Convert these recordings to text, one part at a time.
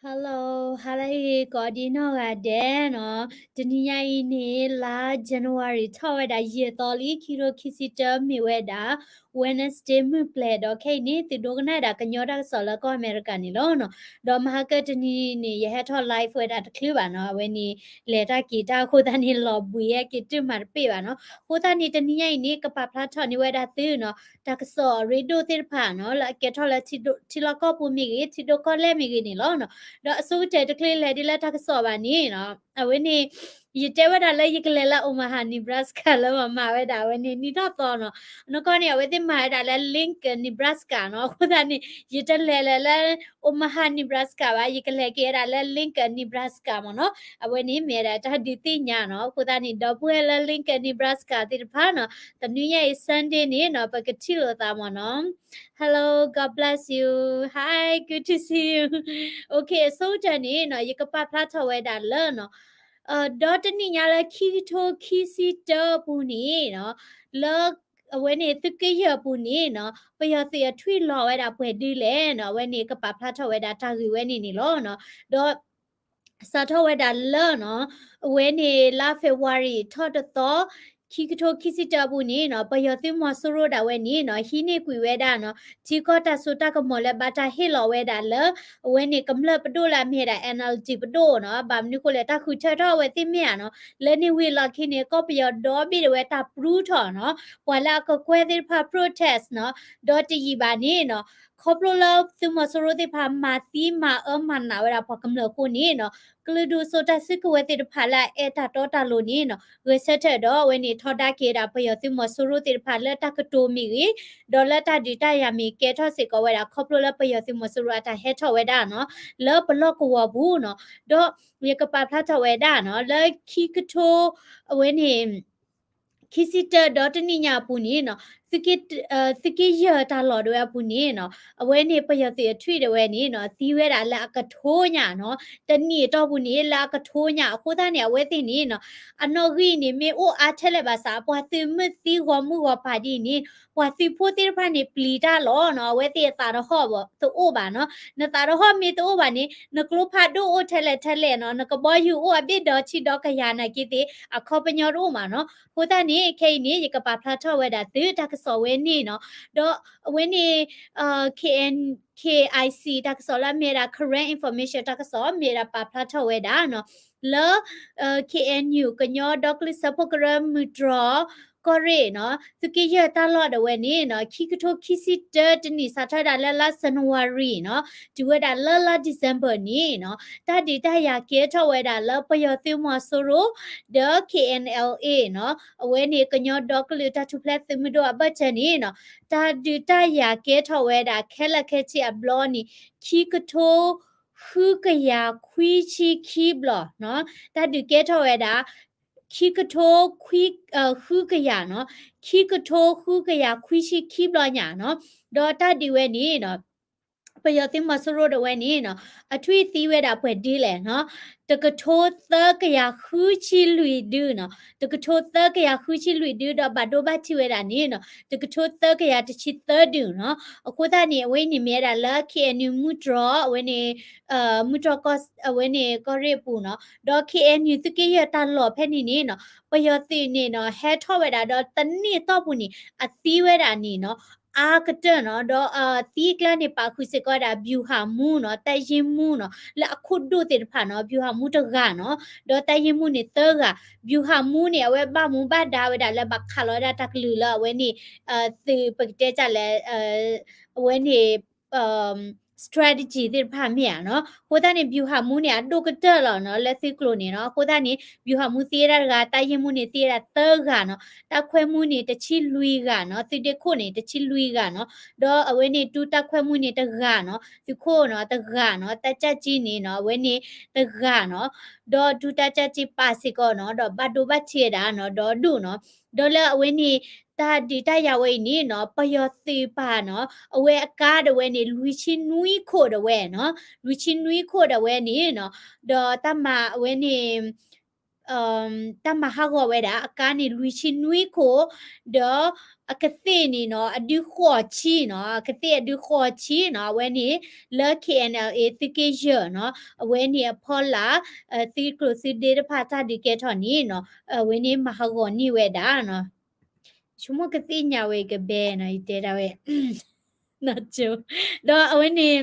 Hello, ဟါလၢအဂ့ၤ ကိးဒံနီၢ်ဂၤဒဲးနီၤ. တနံၤညါအံၤန့ၣ် လါ January ထီၣ်ဝဲဒၣ်ယဲၢ်သီလံ ခံကထိခံဆံတၢ မ့ၢ်ဝဲဒၣ် Wednesday မုၢ်ပျဲၤဒီး ခဲအံၤန့ၣ် သုဒိကနၣ်ဒၣ်ကညီတၢ်ကစီၣ်လၢကီၢ်အမဲရကၤန့ၣ်လီၤနီၤ. ဒီးမဟါကတနံၤန့ၣ် ယဟဲထီၣ် live ဝဲဒၣ်တချုးဘၣ်နီၤ. အဝဲန့ၣ် လဲၤတၢ်က့ၤတၢ်အဃိသတးန့ၣ် လီၤဘှံးဟဲက့ၤတုၤမၤတပ့ၢ်ဘၣ်နီၤ. အဃိသတးန့ၣ် တနံၤညါအံၤန့ၣ် ကပာ်ဖျါထီၣ်န့ၢ်ဝဲဒၣ်သုနီၤ တၢ်ကစီၣ်အရ့ဒိၣ်သ့ၣ်တဖၣ်နီၤ လၢအကဲထီၣ်လၢထံဒိၣ် ထံလီၢ်ကီၢ်ပူၤမ့ၢ်ဂ့ၤ ထံဒိၣ်ကီၢ်လဲၢ်မ့ၢ်ဂ့ၤန့ၣ်လီၤနီၤ. ဒီးအဆိကတၢၢ်တချုးလဲၤဒ်လၢတၢ်ကစီၣ်ဘၣ်န့ၣ်နီၤ အဝဲန့ၣ် ယတဲဝဲဒၣ်လၢယကလဲၤလၢ Omaha Nebraska လၢပှၤမၤဝဲဒၣ်အဝဲန့ၣ် နံၣ်ထီၣ်သီနီၤ. အနီၢ်ကီၢ်န့ၣ် အဝဲသ့ၣ်မၤဝဲဒၣ်လၢ Lincoln Nebraska နီၤ. အဃိသတးန့ၣ် ယတလဲၤလၢ Omaha Nebraska ဘၣ် ယကလဲၤက့ၤဝဲဒၣ်လၢ Lincoln Nebraska မ့ၢ်နီၤ. အဝဲန့ၣ်မ့ၢ်ဝဲဒၣ်တၢ်ဒုးသ့ၣ်ညါနီၤ. အဃိသတးန့ၣ် ဒီပုၢ်ဝဲၢ်လၢ Lincoln Nebraska သ့ၣ်တဖၣ်နီၤ တနွံညါအံၤ Sunday န့ၣ်နီၤ ပကထံၣ်လိာ်သးမ့ၢ်နီၤ. Hello, God bless you. Hi, good to see you. Okay, အဆိကတၢၢ်န့ၣ်နီၤ ယကပာ်ဖျါထီၣ်ဝဲဒၣ်လၢနီၤ ဒီတနံၣ်ညါလၢခံကထိခံဆံတၢအပူၤန့ၣ်နီၤ လၢ အဝဲန့ၣ်သုးက့ယဲၢ်အပူၤန့ၣ်နီၤ ပယီၤသုးအထွံၣ်လီၤဝဲဒၣ်ပှဲၤဒုလဲၣ်နီၤ. အဝဲန့ၣ်ကပာ်ဖျါထီၣ်ဝဲဒၣ်တၢ်ဂ့ၢ်ဝဲန့ၣ်န့ၣ်လီၤနီၤ. ဒီး စးထီၣ်ဝဲဒၣ်လၢနီၤ အဝဲန့ၣ်လါ February ထီၣ်တသီ ခံကထိခံဆံတၢအပူၤန့ၣ်နီၤ ပယီၤသုးမီၤစိရိၤဒၣ်ဝဲန့ၣ်နီၤ ဟံးန့ၢ်ကွံာ်ဝဲဒၣ်နီၤ ထံကီၢ်တၢ်စိတၢ်ကမီၤလၢဘၣ်တၢ်ဟ့ၣ်လီၤဝဲဒၣ်လၢ အဝဲန့ၣ်ကမျၢၢ်ပဒိၣ်လၢအမ့ၢ်ဝဲဒၣ် NLD ပဒိၣ်နီၤ. ဘၣ်မနုၤဃိလဲၣ် တၢ်ဃုထၢထီၣ်အဝဲသ့ၣ်မ့ၢ်ဧါနီၤ လၢန့ၣ်ဝံၤအလီၢ်ခံန့ၣ် ကီၢ်ပယီၤဒီဘ့ၣ်ဒၣ်ဝဲတၢ်ပြူထီၣ်နီၤ ပှၤလၢအကကွဲၢ်သ့ၣ်တဖၣ် protest နီၤ. ဒီးတယံာ်ဘၣ်န့ၣ်နီၤ ခီဖျိလၢသုးမီၤစိရိၤသ့ၣ်တဖၣ် မၤသံမၤအၢမၤနးဝဲဒၣ်ပှၤကမျၢၢ်အဃိန့ၣ်နီၤ ကလုာ်ဒူၣ်စိတၢ်စုကဝဲၤသ့ၣ်တဖၣ်လၢအအဲၣ်တၢ်တီတၢ်လိၤန့ၣ်နီၤ ဂဲၤဆၢထၢၣ်ဒီးအဝဲန့ၣ်ထီဒါက့ၤဝဲဒၣ်ပယီၤသုးမီၤစိရိၤသ့ၣ်တဖၣ်လၢတၢ်ကတိၤမ့ၢ်ဂ့ၤ ဒီးလၢတၢ်ဒုးတၢ်ယၤမ့ၢ်ကဲထီၣ်စ့ၢ်ကီးဝဲဒၣ် ခီဖျိလၢပယီၤသုးမီၤစိရိၤအတၢ်ဟဲထီၣ်ဝဲဒၣ်နီၤ လၢပလီၢ်ကဝီၤပူၤနီၤ. ဒီးယကပာ်ဖျါထီၣ်ဝဲဒၣ်နီၤ လၢခံကထိ အဝဲန့ၣ် ခံဆံတၢဒီတနံၣ်ညါအပူၤန့ၣ်နီၤ သုးက့ သုးက့ယဲၢ်တၢ်လီၢ်ဒၣ်ဝဲအပူၤန့ၣ်နီၤ အဝဲန့ၣ်ပယီၤသုးအထွံၣ်ဒၣ်ဝဲန့ၣ်နီၤ သံဝဲဒၣ်လၢအကထိညါနီၤ တနံၣ်အတီၢ်ပူၤန့ၣ် လၢအကထိညါ အဃိသတးန့ၣ် အဝဲသ့ၣ်န့ၣ်နီၤ အနီၣ်ဂံၢ်န့ၣ် မ့ၢ်အိၣ်အါထဲလဲၣ်ဘၣ်ဆၣ် ပှၤသုးမုၢ်သံဂီၤမုၢ်ဂီၤပၤဒ်န့ၣ် ပှၤသုးဖိသ့ၣ်တဖၣ်န့ၣ် ပျံၤတၢ်လီၤနီၤ အဝဲသ့ၣ်အသးတဟီၣ်တအိၣ်ဘၣ်နီၤ နသးတဟီၣ်မ့ၢ်တအိၣ်ဘၣ်န့ၣ် နကျိဖးဒိၣ်အိၣ်ထဲလဲၣ်ထဲလဲၣ်နီၤ နကဘီယူၤအိၣ်အဘ့ၣ်ဒီးထံဒီးကယၤနာ်က့သ့ၣ် အခီပညီတအိၣ်မးနီၤ. အဃိသတးန့ၣ် ခဲအံၤန့ၣ် ယကပာ်ဖျါထီၣ်ဝဲဒၣ်သုတၢ်ကစီၣ်ဝဲန့ၣ်နီၤ ဒီးအဝဲန့ၣ် KN KIC တၢ်ကစီၣ်လၢအမ့ၢ်ဝဲဒၣ် Karen Information တၢ်ကစီၣ်မ့ၢ်ဝဲဒၣ်ပာ်ဖျါထီၣ်ဝဲဒၣ်နီၤ လၢ KNU ကညီဒီကလုာ်စၢဖှိၣ်ကရၢမုၢ်တြီၢ်ကီၢ်ရ့ၣ်နီၤ သုးက့ယဲၢ်တၢ်လီၢ်ဒၣ်ဝဲန့ၣ်နီၤ ခံကထိခံဆံတၢတနံၣ် စးထီၣ်ဝဲဒၣ်လၢလါ January နီၤ တုၤဝဲဒၣ်လၢလါ December န့ၣ်နီၤ တၢ်ဒုးတၢ်ယၤကဲထီၣ်ဝဲဒၣ်လၢပယီၤသုးမီၤစိရိၤ ဒီး KNLA နီၤ အဝဲန့ၣ်ကညီဒီကလုာ်တၢ်ထူၣ်ဖျဲးသုးမုၢ်ဒိၣ်အဘၢၣ်စၢၤန့ၣ်နီၤ တၢ်ဒုးတၢ်ယၤကဲထီၣ်ဝဲဒၣ်ခဲလၢာ်ခဲဆ့အဘျီန့ၣ် ခံကထိ ဃုကယၤခွံဆံခံဘျီနီၤ တၢ်ဒုးကဲထီၣ်ဝဲဒၣ် ခံကထိ ဃုကယၤနီၤ ခံကထိဃုကယၤခွံဆံခံဘျီညါနီၤ ဒီးတၢ်ဒုးဝဲန့ၣ်နီၤ ပယီၤသုးမီၤစိရိၤဒၣ်ဝဲန့ၣ်နီၤ အထွံၣ်သံဝဲဒၣ်ပှဲၤဒုလဲၣ်နီၤ တကထိသၢကယၤဃုဆံလွံၢ်ဒုနီၤ တကထိသၢကယၤဃုဆံလွံၢ်ဒု ဒီးဘၣ်ဒိဘၣ်ထံးဝဲဒၣ်န့ၣ်နီၤ တကထိသၢကယၤတဆံသၢဒုနီၤ အဃိသတးန့ၣ် အဝဲအံၤန့ၣ်မ့ၢ်ဝဲဒၣ်လၢ KNU မုၢ်တြီၢ် အဝဲန့ၣ် မုၢ်တြီၢ်ကီၢ် အဝဲန့ၣ်ကီၢ်ရ့ၣ်အပူၤနီၤ ဒီး KNU သုးက့ယဲၢ်တၢ်လီၢ်ဖဲန့ၣ်န့ၣ်နီၤ ပယီၤသုးန့ၣ်နီၤ ဟဲထီၣ်ဝဲဒၣ်ဒီးတနံၣ်အတီၢ်ပူၤန့ၣ် အသံဝဲဒၣ်န့ၣ်နီၤ အါကတၢၢ်နီၤ ဒီးသံအကျါန့ၣ် ပာ်ဃုာ်စ့ၢ်ကီးဝဲဒၣ် ဗျူဟာမှူးနီၤ တပ်ရင်းမှူးနီၤ လၢအခိၣ်ဒိၣ်သ့ၣ်တဖၣ်နီၤ ဗျူဟာမှူးတဂၤနီၤ ဒီးတပ်ရင်းမှူးန့ၣ်သၢဂၤ ဗျူဟာမှူးန့ၣ် အဝဲဘၣ်မူဘၣ်ဒါဝဲဒၣ်လၢဘၣ်ခးလီၤဝဲဒၣ်တၢ်ကလုၢ်လၢအဝဲန့ၣ် သုးပကတဲတၢ်လဲၣ် အဝဲန့ၣ် strategy သ့ၣ်တဖၣ်မ့ၢ်ဧါနီၤ. အဃိသတးန့ၣ် ဗျူဟာမှူးန့ၣ် အဒိၣ်ကတၢၢ်လီၤနီၤ လၢသုးကျိၤန့ၣ်နီၤ. အဃိသတးန့ၣ် ဗျူဟာမှူး သံဝဲဒၣ်တဂၤ, တပ်ရင်းမှူးန့ၣ် သံဝဲဒၣ်သၢဂၤနီၤ, တပ်ခွဲမှူးန့ၣ် တဆံလွံၢ်ဂၤနီၤ, သုးဒ့ခိၣ်န့ၣ် တဆံလွံၢ်ဂၤနီၤ, ဒီးအဝဲန့ၣ် ဒုတပ်ခွဲမှူးန့ၣ် တဂၤနီၤ, သုးခိၣ်နီၤ တဂၤနီၤ, တပ်ကြပ်ကြီးန့ၣ်နီၤ အဝဲန့ၣ် တဂၤနီၤ, ဒီးဒုတပ်ကြပ်ကြီး ပာ်စ့ၢ်ကီးနီၤ ဒီးဘၣ်ဒိဘၣ်ထံးဝဲဒၣ်နီၤ ဒီဒူၣ်နီၤ. ဒီးလၢအဝဲန့ၣ် တၢ်ဒုးတၢ်ယၤဝဲအံၤန့ၣ်နီၤ ပယီၤသုးပၢ်နီၤ အဝဲအကါဒၣ်ဝဲန့ၣ် လွံၢ်ဆံနွံခိၣ်ဒၣ်ဝဲနီၤ, လွံၢ်ဆံနွံခိၣ်ဒၣ်ဝဲန့ၣ်နီၤ, ဒီးတၢ်မၤအဝဲန့ၣ် တၢ်မၤဟးဂီၤဝဲဒၣ် အကါန့ၣ် လွံၢ်ဆံနွံခိၣ်, ဒီးအကသ့ၣ်န့ၣ်နီၤ အဒုဃိးဆံနီၤ, အကသ့ၣ်အဒုဃိးဆံနီၤ, အဝဲန့ၣ် လၢ K N L A သုးက့ယဲၢ်နီၤ, အဝဲန့ၣ်အဖီလာ် သုးကျိၤသုးဒ့တဖၣ်တၢ်ဒုးကဲထီၣ်န့ၣ်နီၤ, အဝဲန့ၣ်မၤဟးဂီၤန့ၢ်ဝဲဒၣ်နီၤ. ဆိကမိၣ်ကသ့ၣ်ညါဝဲကဘဲနီၤ, ယတဲဒၣ်ဝဲ ဒီးအဝဲန့ၣ်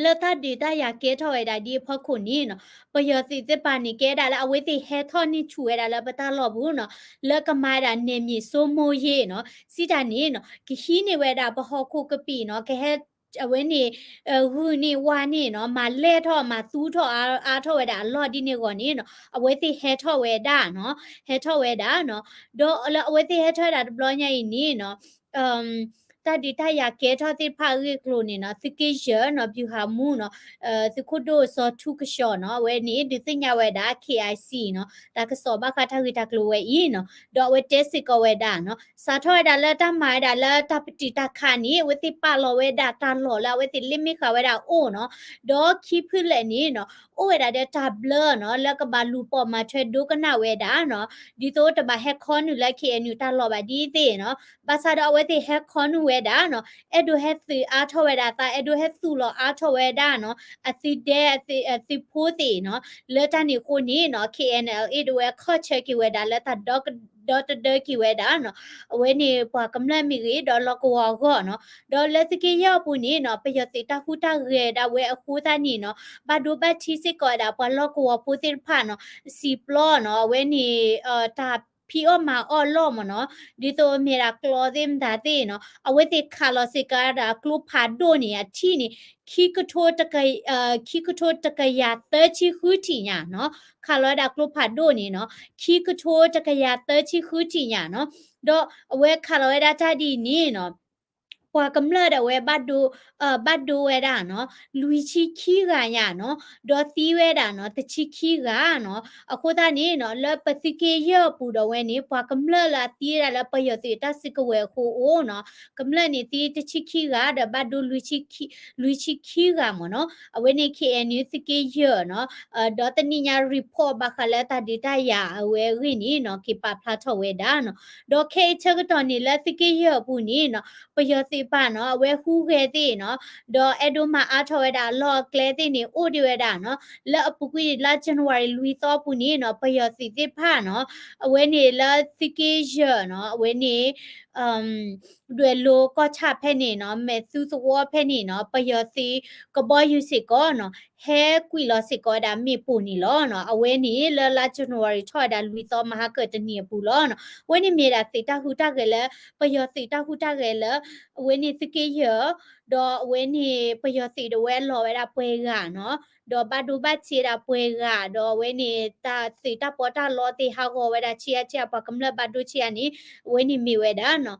လၢတၢ်ဒုးတၢ်ယၤကဲထီၣ်ဝဲဒၣ်ဒ်အဖီခိၣ်န့ၣ်နီၤ, ပယီၤသုးသ့ၣ်တဖၣ်န့ၣ် ကဲဒၣ်လၢအဝဲသ့ၣ်ဟဲထီၣ်န့ၢ်ဆူၣ်ဝဲဒၣ်လၢပတၢ်လီၢ်ပူၤနီၤ, လၢကမၤဒၣ် နယ်မြေစိုးမိုးရေး နီၤ, စံးတၢ်န့ၣ်နီၤ ကဟံးန့ၢ်ဝဲဒၣ်ပဟီၣ်ခိၣ်ကပံာ်နီၤ, ကဟဲ အဝဲန့ၣ် ဂုာ်န့ၢ်ဝါန့ၢ်နီၤ, မၤလဲၢ်ထီၣ်မၤသူထီၣ်အါထီၣ်ဝဲဒၣ်အလီၢ်ဒ်န့ၣ်အဂီၢ်န့ၣ်နီၤ, အဝဲသ့ၣ်ဟဲထီၣ်ဝဲဒၣ်နီၤ, ဟဲထီၣ်ဝဲဒၣ်နီၤ, ဒီးလၢအဝဲသ့ၣ်ဟဲထီၣ်ဝဲဒၣ်တဘျီညါအံၤန့ၣ်နီၤ တၢ်ဒုးတၢ်ယၤကဲထီၣ်သ့ၣ်တဖၣ်အဂ့ၢ်အကျိၤန့ၣ်နီၤ, သုးက့ယဲၢ်နီၤ ဗျူဟာမှူးနီၤ, သုးခိၣ်ဒိၣ်စီၤထူကဆှီနီၤ, အဝဲန့ၣ် ဒုးသ့ၣ်ညါဝဲဒၣ် K I C နီၤ, တၢ်ကစီၣ်ဘၣ်ဃးတၢ်ဂ့ၢ်တၢ်ကျိၤဝဲအံၤနီၤ, ဒီးအဝဲတဲစ့ၢ်ကီးဝဲဒၣ်နီၤ, စးထီၣ်ဝဲဒၣ်လၢတၢ်မၤဝဲဒၣ်လၢတၢ်ပတုာ်တၢ်ခးန့ၣ် အဝဲသ့ၣ်ပာ်လီၤဝဲဒၣ်တၢ်လီၢ်လၢအဝဲသ့ၣ်လ့ၣ်မ့ၢ်ဃာ်ဝဲဒၣ်အိၣ်နီၤ, ဒီးခံဖုလဲၣ်န့ၣ်နီၤ, အိၣ်ဝဲဒၣ်ဒီးတၢ်ဘျၢနီၤ, လၢကဘၣ်လူၤပိာ်မၤထွဲဒိကနၣ်ဝဲဒၣ်နီၤ, ဒ်သိးတဘၣ်ဟဲခီနုာ်လၢ K N U တၢ်လီၢ်ဘၣ်ဒ်သ့ၣ်နီၤ, ဘၣ်ဆၣ်ဒီးအဝဲသ့ၣ်ဟဲခီနုာ်ဝဲဒၣ်နီၤ, အဲၣ်ဒိးဟဲသုးအါထီၣ်ဝဲဒၣ်သး, အဲၣ်ဒိးဟဲသူၣ်လီၤအါထီၣ်ဝဲဒၣ်နီၤ, အသုဒဲအသုးဖိသ့ၣ်နီၤ, လၢတၢ်န့ၣ်အဃိန့ၣ်နီၤ K N L A ဒၣ်ဝဲခီၣ်ဆၢက့ၤဝဲဒၣ်လၢတၢ်ဒီတဒၢက့ၤဝဲဒၣ်နီၤ, အဝဲန့ၣ်ပှၤကမျၢၢ်မ့ၢ်ဂ့ၤ ဒီးလီၢ်ကဝီၤအဂီၢ်နီၤ, ဒီးလၢသုးက့ယဲၢ်အပူၤန့ၣ်နီၤ ပယီၤသုးတၢ်ဟူးတၢ်ဂဲၤဒၣ်ဝဲအဃိသတးန့ၣ်နီၤ, ဘၣ်ဒိဘၣ်ထံးစ့ၢ်ကီးဝဲဒၣ်ပှၤလီၢ်ကဝီၤဖိသ့ၣ်တဖၣ်နီၤ, စံာ်ပျီနီၤ, အဝဲန့ၣ် တၢ်ဖံးအီၣ်မၤအီၣ်လီၢ်မ့ၢ်နီၤ, ဒ်သိးမ့ၢ်ဒၣ်ကျီသ့ၣ်မတၤသ့ၣ်နီၤ, အဝဲသ့ၣ်ခးလီၤစ့ၢ်ကီးဝဲဒၣ်ကျိဖးဒိၣ်န့ၣ် အထံၣ်န့ၣ် ခံကထိတက ခံကထိတကယၤသၢဆံဃုထံၣ်ညါနီၤ, ခးလီၤဝဲဒၣ်ကျိဖးဒိၣ်န့ၣ်နီၤ, ခံကထိတကယၤသၢဆံဃုထံၣ်ညါနီၤ, ဒီးအဝဲခးလီၤဝဲဒၣ်တၢ်ဒ်အံၤန့ၣ်နီၤ ပှၤကမျၢၢ်ဒၣ်ဝဲဘၣ်ဒိ ဘၣ်ဒိဝဲဒၣ်နီၤ လွံၢ်ဆံခံဂၤညါနီၤ, ဒီးသံဝဲဒၣ်နီၤ တဆံခံဂၤနီၤ, အဃိသတးန့ၣ်နီၤ လၢပသုးက့ယဲၢ်အပူၤဒီးဝဲန့ၣ် ပှၤကမျၢၢ်လၢအသံဝဲဒၣ်လၢပယီၤသုးတၢ်စုကဝဲၤအဃိအိၣ်နီၤ, ကမျၢၢ်န့ၣ်သံတဆံခံဂၤ ဒီးဘၣ်ဒိ လွံၢ်ဆံခံဂၤမ့ၢ်နီၤ, အဝဲန့ၣ် K N U သုးက့ယဲၢ်နီၤ, ဒီးတနံၣ်ညါ report ဘၣ်ဃးလၢတၢ်ဒုးတၢ်ယၤအဝဲအဂ့ၢ်န့ၣ်နီၤ က့ၤပာ်ဖျါထီၣ်ဝဲဒၣ်နီၤ, ဒီးခဲအံၤဆၢကတီၢ်န့ၣ်လၢသုးက့ယဲၢ်အပူၤန့ၣ်နီၤ ပယီၤသုးတဖၣ်နီၤ အဝဲဟူးဂဲၤသ့ၣ်နီၤ, ဒီးအဲၣ်ဒိးမၤအါထီၣ်ဝဲဒၣ်အလီၢ်အကျဲသ့ၣ်န့ၣ် အိၣ်ဒံးဝဲဒၣ်နီၤ, လၢအပူၤကွံာ်လါ January လွံၢ်သီအပူၤန့ၣ်နီၤ ပယီၤသုးသ့ၣ်တဖၣ်နီၤ, အဝဲန့ၣ်လၢသုးက့ယဲၢ်နီၤ အဝဲန့ၣ် ဒွဲၣ်လိၤကီၢ်ဆၣ်ဖဲန့ၣ်နီၤ မဲာ်သူသဝီဖဲန့ၣ်နီၤ ပယီၤသုးကဘီယူၤစ့ၢ်ကီးနီၤ ဟဲကွံာ်လီၤစ့ၢ်ကီးဝဲဒၣ်မ့ၣ်ပိၢ်န့ၣ်လီၤနီၤ, အဝဲန့ၣ်လၢလါ January ထီၣ်ဝဲဒၣ်လွံၢ်သီမဟါကၢၢ်တနံၤအပူၤလီၤနီၤ, အဝဲန့ၣ်မ့ၢ်ဒၣ်သုးတၢ်ဟူးတၢ်ဂဲၤလၢ ပယီၤသုးတၢ်ဟူးတၢ်ဂဲၤလၢ အဝဲန့ၣ်သုးက့ယဲၢ် ဒီးအဝဲန့ၣ်ပယီၤသုးဒၣ်ဝဲအလီၤဝဲဒၣ်ပှဲၤဂၤနီၤ, ဒီးဘၣ်ဒိဘၣ်ထံးဝဲဒၣ်ပှဲၤဂၤ ဒီးအဝဲန့ၣ်တၢ်သုးတၢ်ပီးတၢ်လီသ့ၣ်ဟးဂီၤဝဲဒၣ်ဆံးအါဆံးအါ ပှၤကမျၢၢ်ဘၣ်ဒိဆံးအါန့ၣ် အဝဲန့ၣ်မ့ၢ်ဝဲဒၣ်နီၤ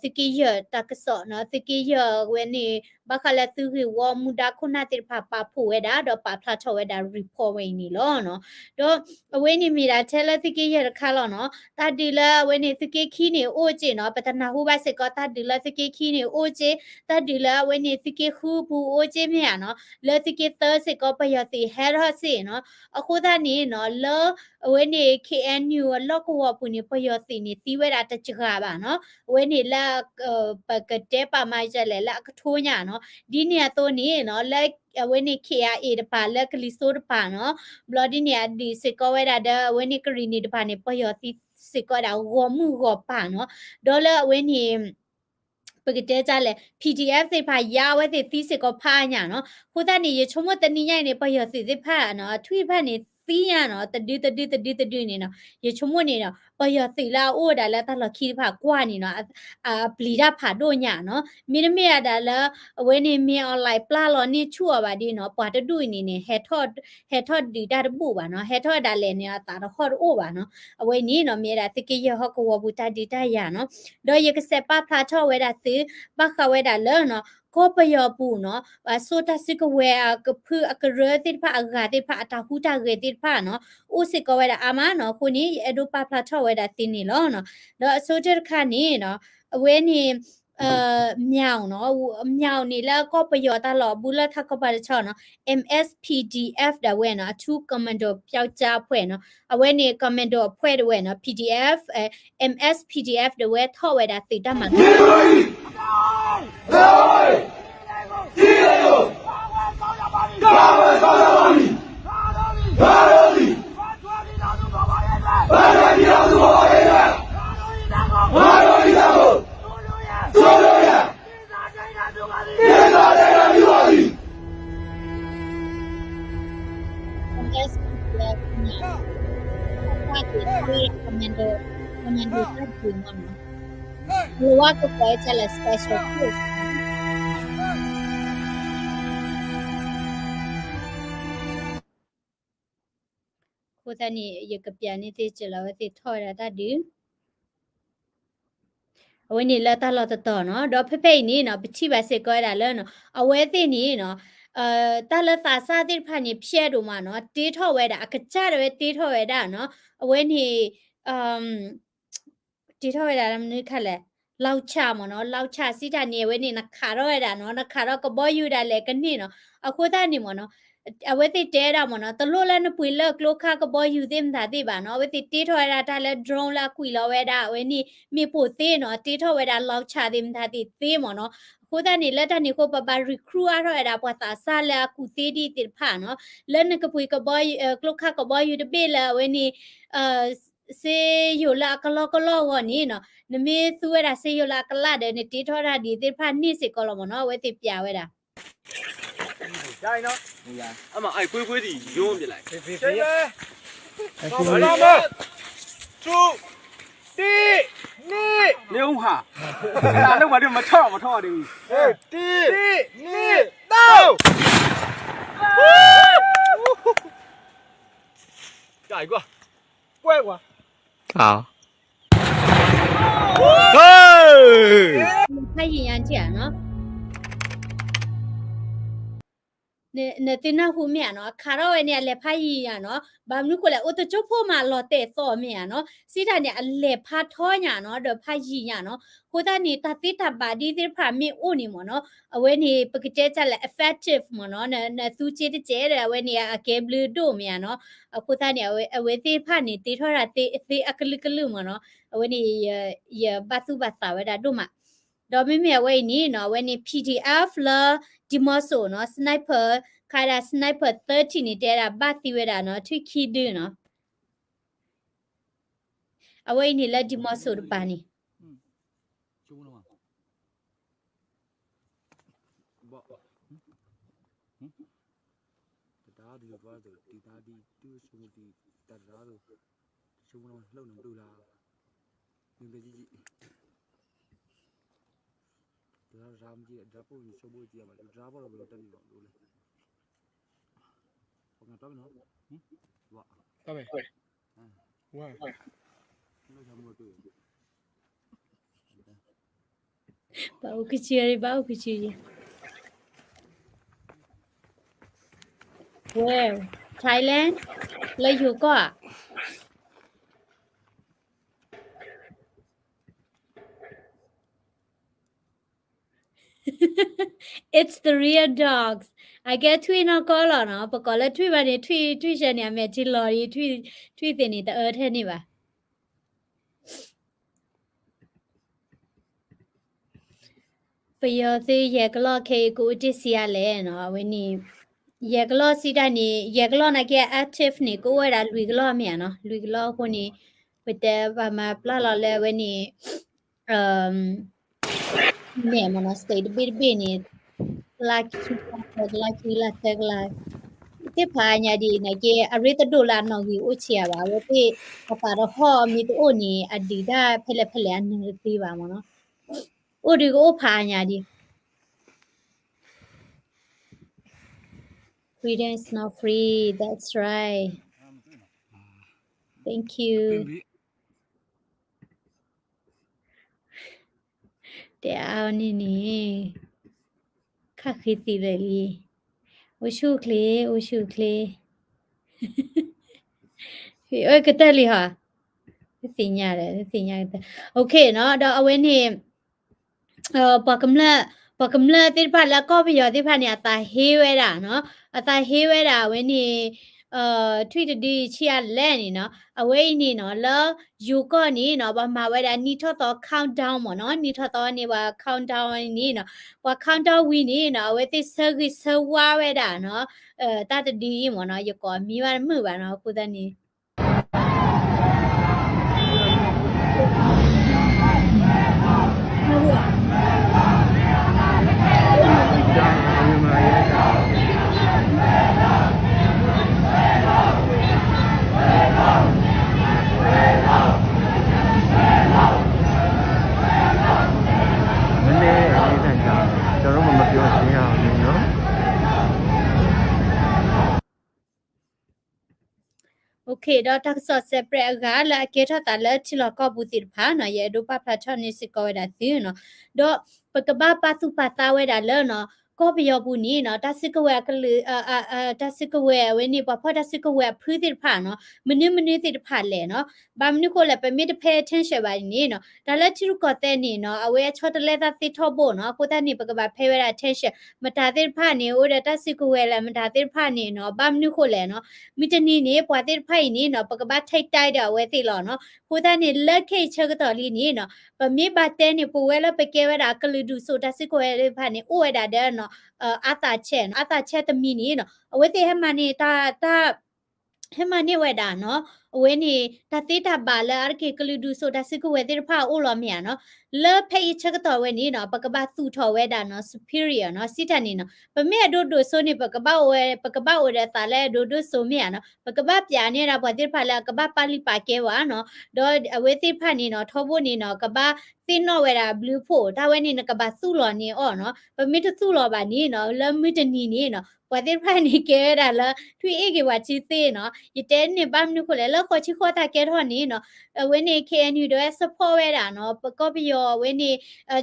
သုးက့ယဲၢ်တၢ်ကစီၣ်နီၤ, သုးက့ယဲၢ်အဝဲန့ၣ် ဘၣ်ဃးလၢသုးဂ့ၢ်ဝီမူဒါခိၣ်နၢ်သ့ၣ်တဖၣ်ပာ်ဖှိၣ်ဝဲဒၣ် ဒီးပာ်ဖျါထီၣ်ဝဲဒၣ် report ဝဲအံၤန့ၣ်လီၤနီၤ, ဒီးအဝဲန့ၣ်မ့ၢ်ဒၣ်ထဲလၢသုးက့ယဲၢ်တခါလီၤနီၤ, တၢ်ဒုးလၢအဝဲန့ၣ်သုးက့ခံန့ၣ်အိၣ်က့နီၤ, ပတနၢ်ဟူဘၣ်စ့ၢ်ကီး တၢ်ဒုးလၢသုးက့ခံန့ၣ်အိၣ်က့, တၢ်ဒုးလၢအဝဲန့ၣ်သုးက့ဃုပူၤအိၣ်က့မ့ၢ်ဧါနီၤ, လၢသုးက့သၢစ့ၢ်ကီး ပယီၤသုးဟဲထီၣ်စ့ၢ်နီၤ, အဃိသတးန့ၣ်နီၤ လၢ အဝဲန့ၣ် K N U အလီၢ်ကဝီၤပူၤန့ၣ် ပယီၤသုးန့ၣ်သံဝဲဒၣ်တစှၤဘၣ်နီၤ, အဝဲန့ၣ်လၢ ပကတဲပာ်မၤဒ်လဲၣ်လၢအကထိညါနီၤ, ဒ်န့ၣ်အသိးန့ၣ်နီၤ လၢအဝဲန့ၣ် K I A တပၤ လၢကလံၤစိးတပၤနီၤ, ဘျီဒ်န့ၣ်အဒုးစ့ၢ်ကီးဝဲဒၣ်ဒီး အဝဲန့ၣ်ကရံၣ်နံၣ်တပၤန့ၣ် ပယီၤသုးစ့ၢ်ကီးဝဲဒၣ်ဂီၢ်မုၢ်ဂီၢ်ပၤနီၤ, ဒီးလၢအဝဲန့ၣ် ပကတဲဒ်လဲၣ် P D F သ့ၣ်တဖၣ် ယါဝဲသ့ၣ်သံစ့ၢ်ကီးဖးညါနီၤ, အဃိသတးန့ၣ် ယဆိကမိၣ်တနံၤညါအံၤန့ၣ် ပယီၤသုးသ့ၣ်တဖၣ်နီၤ အထွံၣ်တဖၣ်န့ၣ် သံညါနီၤ တဒုတဒုတဒုတဒုန့ၣ်နီၤ, ယဆိကမိၣ်န့ၣ်ဒီး ပယီၤသုးလၢအအိၣ်ဝဲဒၣ်လၢတၢ်လီၢ်ခံတဖၣ်ကွၢ်န့ၣ်နီၤ အပျံၤတၢ်ဖးဒိၣ်ညါနီၤ, မ့တမ့ၢ်ဒၣ်လၢ အဝဲန့ၣ်မ့ၢ် online ပျၢ်လီၤန့ၢ်ဆူၣ်အီၤဘၣ်ဒီးနီၤ ပှၤတဒူၣ်အံၤန့ၣ်န့ၣ် ဟဲထီၣ်ဒုးတၢ်တဘူၣ်ဘၣ်နီၤ, ဟဲထီၣ်ဒၣ်လဲာ်န့ၣ် အသးတဟီၣ်တအိၣ်ဘၣ်နီၤ, အဝဲန့ၣ်နီၤ မ့ၢ်ဝဲဒၣ်သုးက့ယဲၢ်ဟီၣ်ကဝီၤပူၤတၢ်ဒုးတၢ်ယၤနီၤ, ဒီးယကစးပာ်ဖျါထီၣ်ဝဲဒၣ်သု ဘၣ်ဃးဝဲဒၣ်လၢနီၤ ကီၢ်ပယီၤပူၤနီၤ ပှၤစိတၢ်စုကဝဲၤအကဖုအကရၢသ့ၣ်တဖၣ်အဂၤသ့ၣ်တဖၣ်အတၢ်ဟူးတၢ်ဂဲၤသ့ၣ်တဖၣ်နီၤ အိၣ်စ့ၢ်ကီးဝဲဒၣ်အါမးနီၤ, အဃိန့ၣ် ယအဲၣ်ဒိးပာ်ဖျါထီၣ်ဝဲဒၣ်သုန့ၣ်လီၤနီၤ, ဒီးအဆိကတၢၢ်တခါန့ၣ်နီၤ အဝဲန့ၣ် မြောင်နီၤ, မြောင်န့ၣ်လၢကီၢ်ပယီၤတၢ်လီၢ်အဘူးလၢထးခီပၤတဆီနီၤ, M S P D F ဒၣ်ဝဲနီၤ, အထူးကွန်မန်ဒိုပျောက်ကြားအဖွဲ့နီၤ, အဝဲန့ၣ် ကွန်မန်ဒိုအဖွဲ့ဒၣ်ဝဲနီၤ, P D F, M S P D F ဒၣ်ဝဲထီၣ်ဝဲဒၣ်သုးတၢ်မၤ commando, commando တၢ်ဒုးမ့ၢ်နီၤ, လၢဝါကကွဲးတၢ်လၢ special force အဃိသတးန့ၣ် ယကပျးန့ၢ်သ့ၣ်စၢၤလီၤ အဝဲသ့ၣ်ထီၣ်ဝဲဒၣ်တၢ်ဒုး အဝဲန့ၣ်လၢတၢ်လီၢ်တတီၤနီၤ, ဒီးဖဲဖဲအံၤန့ၣ်နီၤ ပထံၣ်ဘၣ်စ့ၢ်ကီးဝဲဒၣ်လၢနီၤ အဝဲသ့ၣ်န့ၣ်နီၤ တၢ်လၢသးစၢ်သ့ၣ်တဖၣ်န့ၣ် ဖျဲးဒိၣ်မးနီၤ, တ့ထီၣ်ဝဲဒၣ် အကစၢ်ဒၣ်ဝဲတ့ထီၣ်ဝဲဒၣ်နီၤ, အဝဲန့ၣ် တ့ထီၣ်ဝဲဒၣ်လၢမနုၤခါလဲၣ်, လီၤဆၣ်မ့ၢ်နီၤ, လီၤဆၣ်စံးတၢ်န့ၣ် အဝဲန့ၣ် နခးထီၣ်ဝဲဒၣ်နီၤ, နခးထီၣ်ကဘီယူၤဒၣ်လဲာ်ကန့ၢ်နီၤ, အဃိသတးန့ၣ်မ့ၢ်နီၤ အဝဲသ့ၣ်တဲဝဲဒၣ်မ့ၢ်နီၤ တလိၣ်လၢနပှ့ၤလၢကျိခါကဘီယူၤသ့ၣ်မတၤသ့ၣ်ဘၣ်နီၤ, အဝဲသ့ၣ်တ့ထီၣ်ဝဲဒၣ်တၢ်လၢ drone လၢအကွံာ်လီၤဝဲဒၣ် အဝဲန့ၣ် မ့ၣ်ပိၢ်သ့နီၤ, တ့ထီၣ်ဝဲဒၣ်လီၤဆၣ်သ့ၣ်မတၤသ့ၣ်သ့မ့ၢ်နီၤ, အဃိသတးန့ၣ် လၢတၢ်န့ၣ်အဃိ ပဘၣ် recruit အါထီၣ်ဝဲဒၣ် ပှၤသးစၢ်လၢအကူၣ်သ့ဒ်သ့ၣ်တဖၣ်နီၤ, လၢနကပှ့ၤကဘီ ကျိခါကဘီယူၤတဘ့ၣ်လၢအဝဲန့ၣ် စ့ယိၤလၢအကလီကလီအဂီၢ်န့ၣ်နီၤ, နမ့ၢ်သူဝဲဒၣ်စ့ယိၤလၢအကလးဒီး နတ့ထီၣ်တၢ်ဒ်သ့ၣ်တဖၣ်န့ၣ်စ့ၢ်ကီးလီၤမ့ၢ်နီၤ, အဝဲသ့ၣ်ပျးဝဲဒၣ် အမ အိုက်ကွေးကွေးဒံး ယိမ်းပြလိုက် 谁呢？ တံၢ် နံၣ် လၢဟူဟါ လၢမၤထီၣ်မၤထီၣ်ဒံး တံၢ် နံၣ် တၢ် ကွၢ်ကွၢ် ကွၢ်ကွၢ် ဖးယံာ်ညါကဲနီၤ, နသုနၢ်ဟူမ့ၢ်ဧါနီၤ, အခးထီၣ်ဝဲန့ၣ် အလဲၤဖးယံာ်ညါနီၤ, ဘၣ်မနုၤဃိလဲၣ် အိၣ်တကၠိဖိမးလီၤတဲာ်သီမ့ၢ်ဧါနီၤ, စံးတၢ်န့ၣ် အလဲၤဖးထီညါနီၤ ဒီးဖးယံာ်ညါနီၤ, အဃိသတးန့ၣ် တၢ်သ့တၢ်ဘၣ်ဒ်သ့ၣ်တဖၣ်မ့ၢ်အိၣ်န့ၣ်မ့ၢ်နီၤ, အဝဲန့ၣ် ပကတဲတၢ်လၢ effective မ့ၢ်နီၤ, နသူစ့တစဲးဒီး အဝဲန့ၣ် အကဲဘျုးဒိၣ်မ့ၢ်ဧါနီၤ, အဃိသတးန့ၣ် အဝဲသ့ၣ်တဖၣ်န့ၣ် တ့ထီၣ်တၢ်သ့အကလုာ်ကလုာ်မ့ၢ်နီၤ, အဝဲန့ၣ် ယဘၣ်သူၣ်ဘၣ်သးဝဲဒၣ်ဒိၣ်မး, ဒီးမ့မ့ၢ်အဝဲအံၤန့ၣ်နီၤ, အဝဲန့ၣ် P D F လၢ ဒံမီစိၣ်နီၤ, sniper, ခးဒၣ် sniper thirty န့ၣ် တဲဒၣ်ဘၣ်သံဝဲဒၣ်နီၤ, ထွံၣ်ခံဒုနီၤ, အဝဲအံၤန့ၣ်လၢဒံမီစိၣ်တပၤန့ၣ် တဒါဒုးကွၢ်သိး တဒါဒုး တဒါဒုး တဆိကမိၣ်ဒံး တဆိကမိၣ်လၢနဒိၣ်လၢ မ့ၢ်ဘဲကံကံ တဒါတဒါမ့ၢ်ကံ တဒါပိၢ်န့ၣ်ဆိကမိၣ်ကံဘၣ် တဒါပိၢ်လီၤဘၣ်လီၤတၢ်န့ၣ်လီၤ ဒိၣ်လဲၣ် ပှၤငါတၢ်မ့ၢ်နီၤ တၢ်မ့ၢ် ဝါ လၢမူတူ ဘၣ်အိၣ်ကစၢ် ဘၣ်အိၣ်ကစၢ်, ဝဲ Thailand လၢယိၤကီၢ်ဧါ, It's the real dogs. အကဲ ထွံၣ်နီၢ်ကီၢ်လီၤနီၤ, ပကိးလၢထွံၣ်ဘၣ်န့ၣ် ထွံၣ် ထွံၣ်ဆဲန့ၣ် အမဲာ်ထံလီၤဒီး ထွံၣ်သ့ၣ်န့ၣ် တအၢထဲန့ၣ်ဘၣ်. ပယီၤသုးယဲၢ်ကလီၢ်ခဲအံၤ ကအိၣ်တ့ၢ်ဆံးအါလဲၣ်နီၤ, အဝဲန့ၣ် ယဲၢ်ကလီၢ်စံးတၢ်န့ၣ် ယဲၢ်ကလီၢ်နာ်က့ active န့ၣ် ကအိၣ်ဝဲဒၣ်လွံၢ်ကလီၢ်မ့ၢ်ဧါနီၤ, လွံၢ်ကလီၢ်အဃိန့ၣ် ပတဲပမၤပျၢ်လီၤလၢအဝဲန့ၣ် နဲၣ်မ့ၢ်နီၤ state တဘ့ၣ်တဘ့ၣ်န့ၣ် ကလါခံကလါသၢကလါခံကလါသၢကလါ သ့ၣ်ဖးအါညါဒ်အံၤ နာ်က့ အရ့တဒိၣ်လၢအနီၣ်ဂံၢ်အိၣ်ဆံးအါဘၣ်, အဝဲသ့ၣ်အသးတဟီၣ်မ့ၢ်တအိၣ်န့ၣ် အဒုးတၢ်ဖဲလဲၣ်ဖဲလဲၣ်အနၢၤတသ့ဘၣ်မ့ၢ်နီၤ, အိၣ်ဒုးကအိၣ်ဖးအါညါဒ် Freedom is not free, that's right. Thank you. တဲအါအီၤန့ၣ်န့ၣ် ခါဃံသံလၢာ်လံ, အိၣ်ဆူၣ်ချ့ အိၣ်ဆူၣ်ချ့, အကတၢၢ်လံဟီ, သ့ၣ်ညါဒီး သ့ၣ်ညါကတၢၢ်, OK နီၤ, ဒီးအဝဲန့ၣ် ပှၤကမျၢၢ် ပှၤကမျၢၢ်သ့ၣ်တဖၣ်လၢကီၢ်ပယီၤသ့ၣ်တဖၣ်န့ၣ် အသးဟ့ဝဲဒၣ်နီၤ, အသးဟ့ဝဲဒၣ်အဝဲန့ၣ် ထွံၣ်တဒုအံၤဆံးအါလဲၣ်န့ၣ်နီၤ, အဝဲအံၤန့ၣ်နီၤ လၢယိၤကီၢ်န့ၣ်နီၤ ပှၤမၤဝဲဒၣ်နံၣ်ထီၣ်သီ countdown မ့ၢ်နီၤ, နံၣ်ထီၣ်သီန့ၣ် ပှၤ countdown န့ၣ်နီၤ, ပှၤ countdown ဝံၤန့ၣ်နီၤ အဝဲသ့ၣ်ဆၢဂ့ၤဆၢဝါဝဲဒၣ်နီၤ, တၢ်တဒုအံၤမ့ၢ်နီၤ, ယကိးမံၤဘၣ်တမုာ်ဘၣ်နီၤ, အဃိသတးန့ၣ် မ့ၢ်န့ၣ် အံၤတၢ်က ကျွန်တော်တို့မပြောချင်ရဘူးနော် Okay, ဒီးတၢ်ကစီၣ်စဲးပြဲးအဂၤလၢအကဲထီၣ်သးလၢထံလီၢ်ကီၢ်ပူၤသ့ၣ်တဖၣ်နီၤ, ယအဲၣ်ဒိးပာ်ဖျါထီၣ်န့ၢ်စ့ၢ်ကီးဝဲဒၣ်သုနီၤ, ဒီးပကဘၣ်ပာ်သူၣ်ပာ်သးဝဲဒၣ်လၢနီၤ, ကီၢ်ပယီၤပူၤန့ၣ်နီၤ, တၢ်စုကဝဲၤအကလုာ် တၢ်စုကဝဲၤအဝဲန့ၣ် ပှၤဖီၣ်တၢ်စုကဝဲၤအဖုသ့ၣ်တဖၣ်နီၤ, မနုၤမနုၤသ့ၣ်တဖၣ်လဲၣ်နီၤ, ဘၣ်မနုၤဃိလဲၣ် ပမ့ၢ်တဖဲ attention ဘၣ်န့ၣ်နီၤ, တၢ်လၢထံရူၢ်ကီၢ်သဲးန့ၣ်နီၤ, အဝဲအဆီတလဲသးသ့ထီဘိနီၤ, အဃိသတးန့ၣ် ပကဘၣ်ဖဲဝဲဒၣ် attention, မတၤသ့ၣ်တဖၣ်န့ၣ် အိၣ်ဒီးတၢ်စုကဝဲၤလဲၣ်, မတၤသ့ၣ်တဖၣ်န့ၣ်နီၤ, ဘၣ်မနုၤဃိလဲၣ်နီၤ, မုၢ်တနံၤန့ၣ် ပှၤသ့ၣ်တဖၣ်အံၤန့ၣ်နီၤ, ပကဘၣ် take time ဒီးအဝဲသ့ၣ်လီၤနီၤ, အဃိသတးန့ၣ် လၢခဲအံၤဆၢကတီၢ်လံန့ၣ်နီၤ, ပမ့ၢ်ဘၣ်တဲန့ၣ် ပဝဲလၢပကဲဝဲဒၣ်ကလုာ်ဒူၣ်စိာ်တၢ်စုကဝဲၤသ့ၣ်တဖၣ်န့ၣ် အိၣ်ဝဲဒၣ်ဒီးနီၤ, အါသးဆဲးနီၤ, အါသးဆဲးတမံၤန့ၣ်နီၤ, အဝဲသ့ၣ်ဟဲမၤန့ၢ်တၢ် တၢ် ဟဲမၤန့ၢ်ဝဲဒၣ်နီၤ, အဝဲန့ၣ် တၢ်သ့တၢ်ဘၣ်လၢအါတက့ၢ်ကလုာ်ဒူၣ်စိာ်တၢ်စုကဝဲၤသ့ၣ်တဖၣ်အအိၣ်လီၤမ့ၢ်ဧါနီၤ, လၢဖဲအံၤဆၢကတီၢ်ဝဲန့ၣ်နီၤ, ပကဘၣ်သူၣ်ထီၣ်ဝဲဒၣ်နီၤ superior နီၤ, စံးတၢ်န့ၣ်နီၤ, ပမ့ၢ်အဒိၣ်ဒိၣ်စိန့ၣ် ပကဘၣ်အိၣ်ဝဲ ပကဘၣ်အိၣ်ဒီးသးလၢအဒိၣ်ဒိၣ်စိမ့ၢ်ဧါနီၤ, ပကဘၣ်ပျးန့ၢ်ဒၣ်ပှၤသ့ၣ်တဖၣ်လၢအကဘၣ်ပာ်လုၢ်ပာ်ကဲဝဲနီၤ, ဒီးအဝဲသ့ၣ်တဖၣ်န့ၣ်နီၤ, ထီဘိန့ၣ်နီၤ, ကဘၣ်သ့ၣ်နီၣ်ဝဲဒၣ်အဘျုးအဖှိၣ်, တၢ်ဝဲန့ၣ်နကဘၣ်သူၣ်လီၤန့ၢ်အီၤနီၤ, ပမ့ၢ်တသူၣ်လီၤဘၣ်န့ၣ်နီၤ, လၢမုၢ်တနံၤန့ၣ်နီၤ, ပှၤသ့ၣ်တဖၣ်န့ၣ်ကဲဝဲဒၣ်လၢ ထွံၣ်အ့ၣ်က့ၤပှၤထံသ့နီၤ, ယတဲန့ၣ်ဘၣ်မနုၤဃိလဲၣ်, လၢဃိးဆံဃိးသးကဲထီၣ်န့ၣ်နီၤ, အဝဲန့ၣ် KNU ဒီး support ဝဲဒၣ်နီၤ, ပကီၢ်ပယီၤအဝဲန့ၣ်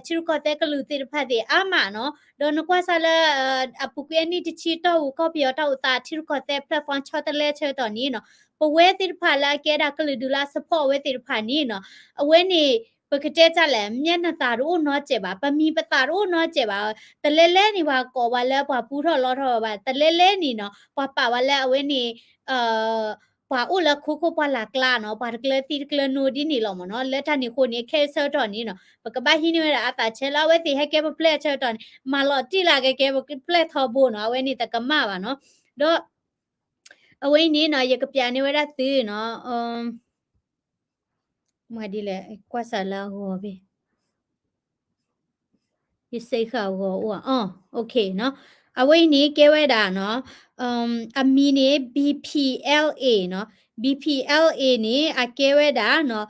ထံရူၢ်ကီၢ်သဲးကလုာ်သ့ၣ်တဖၣ်သ့ၣ်အါမးနီၤ, ဒီးနကွၢ်စၢ်လၢ အပူၤကွံာ်အနံၣ်တဆံတီၢ်ပူၤ ကီၢ်ပယီၤတၢ်အိၣ်သးထံရူၢ်ကီၢ်သဲး platform ဆီတလဲဆၢကတီၢ်န့ၣ်နီၤ, ပဝဲသ့ၣ်တဖၣ်လၢအကဲဒၣ်ကလုာ်ဒူၣ်လၢအ support အဝဲသ့ၣ်တဖၣ်န့ၣ်နီၤ, အဝဲန့ၣ် ပကတဲတၢ်လဲၣ်, မျၢ်နသးတအိၣ်နီတစဲးဘၣ်, ပမံၤပသးတအိၣ်နီတစဲးဘၣ်, တလဲလဲန့ၣ် ပှၤကိးပှၤလၢပှၤပူထီၣ်လီထီၣ်ဘၣ်, တလဲလဲန့ၣ်နီၤ, ပှၤပာ်ပှၤလၢအဝဲန့ၣ် ပှၤအိၣ်လၢခိခိၣ်ပှၢ်လၢ်ကျါနီၤ, ပှၤတကျၢၤသံတကျၢၤနိဒ်န့ၣ်လီၤမ့ၢ်နီၤ, လၢတၢ်န့ၣ်အဃိန့ၣ် ခဲအံၤဆၢကတီၢ်န့ၣ်နီၤ, ပကဘၣ်ဟံးန့ၢ်ဝဲဒၣ်အသးဆဲးလၢအဝဲသ့ၣ်ဟဲကဲပပျဲၢ်ဆၢကတီၢ်န့ၣ်, မၤလီၤတံၢ်လၢကကဲပပျဲၢ်ထီဘိနီၤ, အဝဲန့ၣ်တကမၣ်ဘၣ်နီၤ, ဒီး အဝဲအံၤန့ၣ်နီၤ, ယကပျးန့ၢ်ဝဲဒၣ်သုနီၤ, မ့ၢ်ဒ်လဲၣ်, ကွၢ်စးလၢအဂီၤဘ့ၣ်, ယစ့ဃာ်အဂီၤအိၣ်ဧါ, အီ, okay နီၤ, အဝဲအံၤန့ၣ်ကဲဝဲဒၣ်နီၤ, အမံၤန့ၣ် BPLA နီၤ, BPLA န့ၣ် အကဲဝဲဒၣ်နီၤ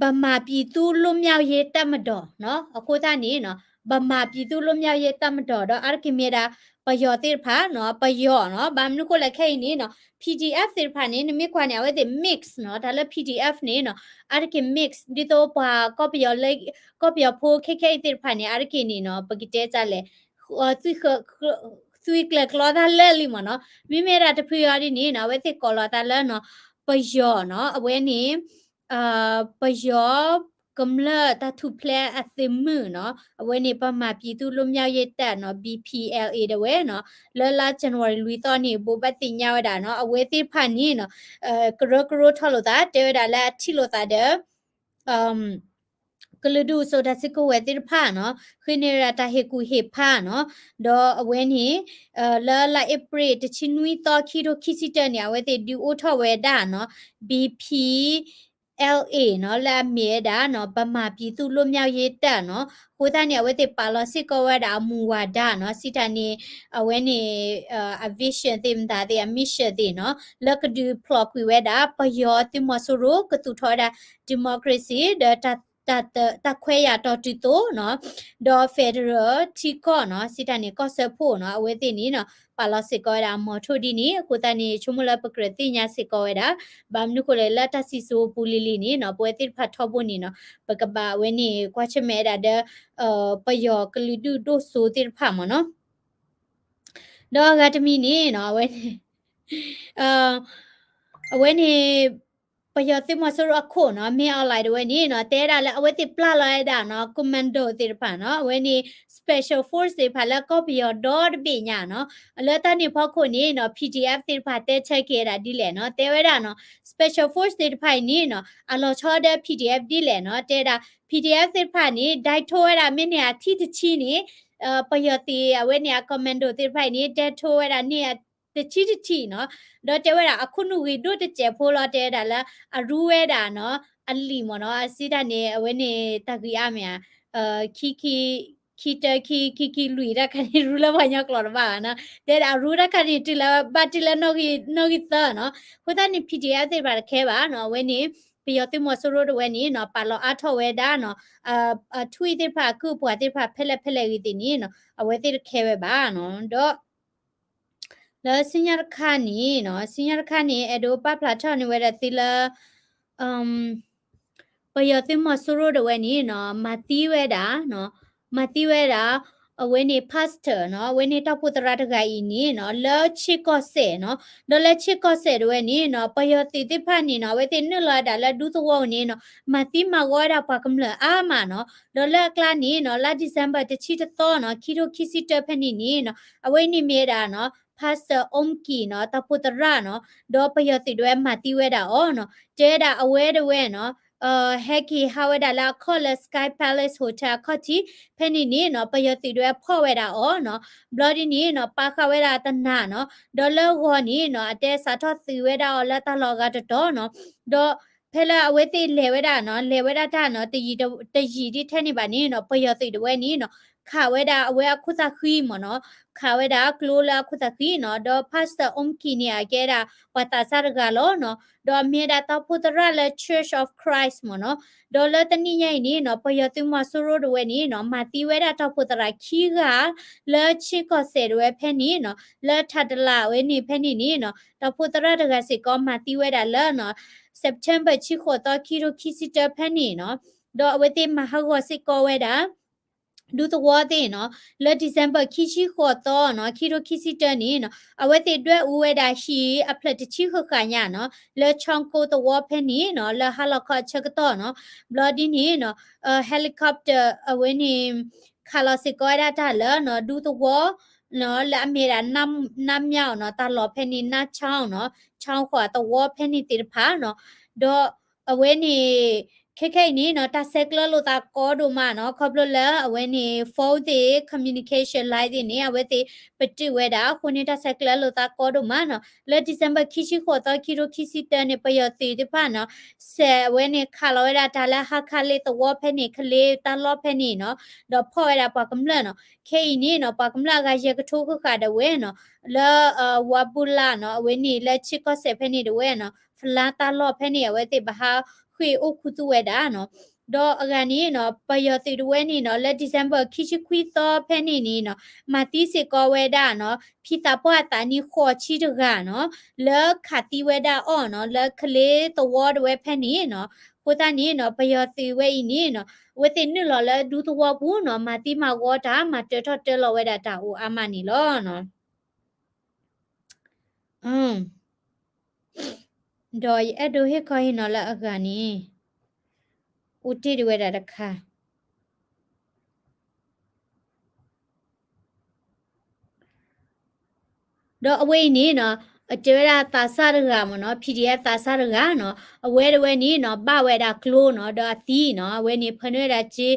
ဗမာပြည်သူ့လွတ်မြောက်ရေးတပ်မတော်နီၤ, အဃိသတးန့ၣ်နီၤ, ဗမာပြည်သူ့လွတ်မြောက်ရေးတပ်မတော် ဒီးအါတက့ၢ်မ့ၢ်ဒၣ် ပယီၤသ့ၣ်တဖၣ်နီၤ, ပယီၤနီၤ, ဘၣ်မနုၤဃိလဲၣ်ခဲအံၤန့ၣ်နီၤ, PDF သ့ၣ်တဖၣ်န့ၣ် နမ့ၢ်ကွၢ်န့ၣ် အဝဲသ့ၣ် mix နီၤ, တၢ်လၢ PDF န့ၣ်နီၤ, အါတက့ၢ် mix ဒ်သိးပှၤကီၢ်ပယီၤလၢ ကီၢ်ပယီၤဖိခဲခဲအံၤသ့ၣ်တဖၣ်န့ၣ် အါတက့ၢ်န့ၣ်နီၤ, ပကတဲတၢ်လဲၣ် သွံၣ်ကျၢၤကျီသးလၢာ်လံမ့ၢ်နီၤ, မ့မ့ၢ်ဒၣ်တဖုအံၤဒ်န့ၣ်နီၤ, အဝဲသ့ၣ်ကိးလီၤသးလၢနီၤ, ပယီၤနီၤ, အဝဲန့ၣ် ပယီၤကမျၢၢ်တၢ်ထူၣ်ဖျဲးအသုးမုၢ်နီၤ, အဝဲန့ၣ် ဗမာပြည်သူ့လွတ်မြောက်ရေးတပ်နီၤ, BPLA ဒၣ်ဝဲနီၤ, လၢလါ January လွံၢ်သီန့ၣ် ဘိးဘၣ်သ့ၣ်ညါဝဲဒၣ်နီၤ, အဝဲသ့ၣ်တဖၣ်န့ၣ်နီၤ, ကရၢကရိထီၣ်လိာ်သး တဲဝဲဒၣ်လၢအထံၣ်လိာ်သးဒီး ကလုာ်ဒူၣ်စိာ်တၢ်စုကဝဲၤသ့ၣ်တဖၣ်နီၤ, ဃ့န့ၢ်ဝဲဒၣ်တၢ်ဟ့ၣ်ကူၣ်ဟ့ၣ်ဖးနီၤ, ဒီးအဝဲန့ၣ် လၢလါအ့ဖြ့ၣ် တဆံနွံသီ ခံကထိခံဆံတၢန့ၣ် အဝဲသ့ၣ်ဒုးအိၣ်ထီၣ်ဝဲဒၣ်နီၤ, BPLA နီၤ, လၢအမ့ၢ်ဝဲဒၣ်နီၤ, ဗမာပြည်သူ့လွတ်မြောက်ရေးတပ်နီၤ, အဃိသတးန့ၣ် အဝဲသ့ၣ်ပာ်လီၤစ့ၢ်ကီးဝဲဒၣ်အမူဝါဒနီၤ, စံးတၢ်န့ၣ် အဝဲန့ၣ် အ vision သ့ၣ်မတၤသ့ၣ် အ mission သ့ၣ်နီၤ, လၢကဒုးဖျိးကွံာ်ဝဲဒၣ် ပယီၤသုးမီၤစိရိၤ ကသူၣ်ထီၣ်ဝဲဒၣ် democracy ဒီး တၢ်ခွဲးယာ်တီၢ်တုၤသိးနီၤ, ဒီး federal ထံကီၢ်နီၤ, စံးတၢ်န့ၣ် ကီၢ်စၢဖှိၣ်နီၤ, အဝဲသ့ၣ်န့ၣ်နီၤ, ပာ်လီၤစ့ၢ်ကီးဝဲဒၣ်အမီၤထိၣ်ဒ်န့ၣ်, အဃိသတးန့ၣ် ဆိကမိၣ်လၢပကြၢးသ့ၣ်ညါစ့ၢ်ကီးဝဲဒၣ်, ဘၣ်မနုၤဃိလဲၣ် လၢတၢ်စံၣ်စိၤပူၤလံၤလံၤန့ၣ်နီၤ, ပဝဲသ့ၣ်တဖၣ်ထီဘိန့ၣ်နီၤ, ပကဘၣ်အဝဲန့ၣ် ကွၢ်ဆၢၣ်မဲာ်ဝဲဒၣ်ဒီး ပယီၤကလုာ်ဒူၣ်ဒိၣ်စိသ့ၣ်တဖၣ်မ့ၢ်နီၤ. ဒီးအဂၤတမံၤန့ၣ်နီၤ, အဝဲန့ၣ် အဝဲန့ၣ် ပယီၤသုးမီၤစိရိၤအခိၣ်နီၤ မင်းအောင်လှိုင် တဝဲန့ၣ်နီၤ တဲဒၣ်လၢအဝဲသ့ၣ်ပျၢ်လီၤဝဲဒၣ်နီၤ commando သ့ၣ်တဖၣ်နီၤ အဝဲန့ၣ် special force သ့ၣ်တဖၣ်လၢကီၢ်ပယီၤဒီတဘ့ၣ်ညါနီၤ လၢတၢ်န့ၣ်ဖီခိၣ်န့ၣ်နီၤ P D F သ့ၣ်တဖၣ်တဲဆၢက့ၤဝဲဒၣ်ဒ်လဲၣ်နီၤ တဲဝဲဒၣ်နီၤ special force သ့ၣ်တဖၣ်အံၤန့ၣ်နီၤ အလီၤဆီဒီး P D F ဒ်လဲၣ်နီၤ တဲဒၣ် P D F သ့ၣ်တဖၣ်န့ၣ် ဒဲထိဝဲဒၣ်မ့ၢ်န့ၢ်အထံၣ်တဆံန့ၣ် ပယီၤသုးအဝဲန့ၣ်အ commando သ့ၣ်တဖၣ်အံၤန့ၣ် ဒဲထိဝဲဒၣ်န့ၢ်တဆံတထံၣ်နီၤ ဒီးတဲဝဲဒၣ်အခိၣ်နူာ်ဂ့ၤဒိၣ်တစဲးဖိလီၤ တဲဝဲဒၣ်လၢ အရူဝဲဒၣ်နီၤ အလံာ်မ့ၢ်နီၤ အစံးတၢ်န့ၣ် အဝဲန့ၣ်တၢ်ဂ့ၢ်အါမ့ၢ်ဧါ ခံ ခံ ခံတၢ ခံ ခံ ခံလွံၢ်တၢ်ခါန့ၣ် ရူလၢပှၤကညီကျိာ်တဘၣ်ဘၣ်နီၤ တဲဒၣ်အရူတၢ်ခါန့ၣ် တုၤလၢဘၣ်တုၤလၢနီၣ်ဂံၢ်သၢနီၤ အဃိသတးန့ၣ် P D F သ့ၣ်တဖၣ်တခဲဘၣ်နီၤ အဝဲန့ၣ် ပယီၤသုးမီၤစိရိၤတဝဲန့ၣ်နီၤ ပာ်လီၤအါထီၣ်ဝဲဒၣ်နီၤ အထွံၣ်သ့ၣ်တဖၣ် အကုၢ်အပှၤသ့ၣ်တဖၣ် ဖဲလဲၣ်ဖဲလဲၣ်ဂ့ၤသ့ၣ်န့ၣ်နီၤ အဝဲသ့ၣ်တခဲဝဲဘၣ်နီၤ ဒီး လၢဆူညါတခါန့ၣ်နီၤ ဆူညါတခါန့ၣ် အဲၣ်ဒိးပာ်ဖျါထီၣ်န့ၢ်ဝဲဒၣ်သုလၢ ပယီၤသုးမီၤစိရိၤတဝဲန့ၣ်နီၤ မၤသံဝဲဒၣ်နီၤ မၤသံဝဲဒၣ် အဝဲန့ၣ် pastor နီၤ အဝဲန့ၣ်တၢ်အိၣ်ဖှိၣ်သရၣ်တဂၤအံၤန့ၣ်နီၤ လၢဆ့ကီၢ်စဲၣ်နီၤ ဒီးလၢဆ့ကီၢ်စဲၣ်တဝဲန့ၣ်နီၤ ပယီၤသုးသ့ၣ်တဖၣ်န့ၣ်နီၤ အဝဲသ့ၣ်နုာ်လီၤဝဲဒၣ်လၢဒူသဝီန့ၣ်နီၤ မၤသံမၤဂီၤဝဲဒၣ်ပှၤကမျၢၢ်အါမးနီၤ ဒီးလၢအကျါန့ၣ်နီၤ လါ December တဆံတသီနီၤ ခံထိခံဆံတၢဖဲန့ၣ်န့ၣ်နီၤ အဝဲန့ၣ်မ့ၢ်ဝဲဒၣ်နီၤ Pastor Omki နီၤ တၢ်အိၣ်ဖှိၣ်သရၣ်နီၤ ဒီးပယီၤသုးတဝဲမၤသံဝဲဒၣ်အီၤနီၤ တဲဒၣ်အဝဲတဝဲနီၤ ဟဲက့ၤဟးဝဲဒၣ်လၢအခီၣ်လၢ Sky Palace Hotel အခီၣ်ထံး ဖဲန့ၣ်န့ၣ်နီၤ ပယီၤသုးတဝဲဖီၣ်ဝဲဒၣ်အီၤနီၤ ဘျီဒ်န့ၣ်နီၤ ပာ်ဃာ်ဝဲဒၣ်တနၤနီၤ ဒီးလၢဂီၤန့ၣ်နီၤ အတဲစးထီၣ်သုးဝဲဒၣ်အီၤလၢတၢ်လီၢ်အဂၤတတီၤနီၤ ဒီးဖဲလၢအဝဲသ့ၣ်လဲၤဝဲဒၣ်နီၤ လဲၤဝဲဒၣ်တၢ်နီၤ တယံာ် တယံာ်ဒ်ထဲန့ၣ်ဘၣ်န့ၣ်နီၤ ပယီၤသုးတဝဲန့ၣ်နီၤ ခးဝဲဒၣ်အဝဲအခိၣ်သးဃံမ့ၢ်နီၤ ခးဝဲဒၣ်ကျိလၢအခိၣ်သးဃံနီၤ ဒီး Pastor Omki န့ၣ် အကဲဒၣ်ပှၤသးစၢ်တဂၤလီၤနီၤ ဒီးမ့ၢ်ဝဲဒၣ်တၢ်အိၣ်ဖှိၣ်သရၣ်လၢ Church of Christ မ့ၢ်နီၤ ဒီးလၢတနံၤညါအံၤန့ၣ်နီၤ ပယီၤသုးမီၤစိရိၤတဝဲန့ၣ်နီၤ မၤသံဝဲဒၣ်တၢ်အိၣ်ဖှိၣ်သရၣ်ခံဂၤ လၢဆ့ကီၢ်စဲၣ်တဝဲဖဲန့ၣ်နီၤ လၢထးတလးဝဲန့ၣ်ဖဲန့ၣ်န့ၣ်နီၤ တၢ်အိၣ်ဖှိၣ်သရၣ်တဂၤစ့ၢ်ကီးမၤသံဝဲဒၣ်လၢနီၤ September ဆံဃိးသီ ခံထိခံဆံတၢဖဲန့ၣ်နီၤ ဒီးအဝဲသ့ၣ်မၤဟးဂီၤစ့ၢ်ကီးဝဲဒၣ် ဒူသဝီသ့ၣ်နီၤ လၢ December ခံဆံဃိးသီနီၤ ခံထိခံဆံတၢန့ၣ်နီၤ အဝဲသ့ၣ်ဒွဲၣ်အူဝဲဒၣ်ဟံၣ်အဖျၢၣ်တဆံဃၣ်ဃၣ်ညါနီၤ လၢခၠီကိသဝီဖဲန့ၣ်နီၤ လၢဟါလီၤခီအဆၢကတီၢ်နီၤ ဘျီဒ်န့ၣ်နီၤ helicopter အဝဲန့ၣ် ခးလီၤစ့ၢ်ကီးဝဲဒၣ်တၢ်လၢနီၤ ဒူသဝီနီၤ လၢအမ့ၢ်ဒၣ် နါမျောက်နီၤ တၢ်လီၢ်ဖဲန့ၣ် နါချောင်းနီၤ ချောင်းဃိးသဝီဖဲန့ၣ်သ့ၣ်တဖၣ်နီၤ ဒီးအဝဲန့ၣ် ခဲခဲအံၤန့ၣ်နီၤ တၢ်ဆဲးကျၢလိာ်သးကီဒိၣ်မးနီၤ ခီဖျိလၢအဝဲန့ၣ် phone သ့ၣ် communication line သ့ၣ်န့ၣ် အဝဲသ့ၣ်ပတုာ်ဝဲဒၣ် အဃိန့ၣ် တၢ်ဆဲးကျၢလိာ်သးကီဒိၣ်မးနီၤ လၢ December ခံဆံဃိးသီ ခံထိခံဆံတၢန့ၣ် ပယီၤသုးသ့ၣ်တဖၣ်နီၤ စဲးဝဲန့ၣ် ခးလီၤဝဲဒၣ်တၢ်လၢဟါခါလ့သဝီဖဲန့ၣ် ကလ့တၢ်လီၢ်ဖဲန့ၣ်နီၤ ဒီးဖီၣ်ဝဲဒၣ်ပှၤကမျၢၢ်နီၤ ခဲအံၤန့ၣ်နီၤ ပှၤကမျၢၢ်အဂၤယဲၢ်ကထိဃၣ်ဃၣ်ဒၣ်ဝဲနီၤ လၢ ဝါဘူလၢ်နီၤ အဝဲန့ၣ်လၢဆ့ကီၢ်စဲးဖဲန့ၣ်ဒၣ်ဝဲနီၤ ဖလါတၢ်လီၢ်ဖဲန့ၣ် အဝဲသ့ၣ်ဘၣ်ဟးဃ့ၢ်အိၣ်ခူသူၣ်ဝဲဒၣ်နီၤ ဒီးအဂၤန့ၣ်နီၤ ပယီၤသုးဒၣ်ဝဲန့ၣ်နီၤ လၢ December ခံဆံခွံသီဖဲန့ၣ်န့ၣ်နီၤ မၤသံစ့ၢ်ကီးဝဲဒၣ်နီၤ ဖံသးပှၢ်အသးနံၣ်ဃိးဆံတဂၤနီၤ လၢခးသံဝဲဒၣ်အီၤနီၤ လၢကလ့သဝီဒၣ်ဝဲဖဲန့ၣ်နီၤ အဃိသတးန့ၣ်နီၤ ပယီၤသုးဝဲအံၤန့ၣ်နီၤ အဝဲသ့ၣ်နုာ်လီၤလၢဒူသဝီပူၤနီၤ မၤသံမၤဂီၤတၢ် မၤတၢထီၣ်တၢလီၤဝဲဒၣ်တၢ်အိၣ်အါမးန့ၣ်လီၤ. ဒီးယအဲၣ်ဒိးဟ့ၣ်ခီဟ့ၣ်နီၤလၢအဂၤန့ၣ် အိၣ်တ့ၢ်ဒၣ်ဝဲဒၣ်တခါ ဒီးအဝဲအံၤန့ၣ်နီၤ တဲဝဲဒၣ်သးစၢ်တဂၤမ့ၢ်နီၤ P D F သးစၢ်တဂၤနီၤ အဝဲတဝဲန့ၣ်နီၤ ဘၣ်ဝဲဒၣ်ကျိနီၤ ဒီးအသံနီၤ အဝဲန့ၣ်ဖၢနုာ်ဝဲဒၣ်က့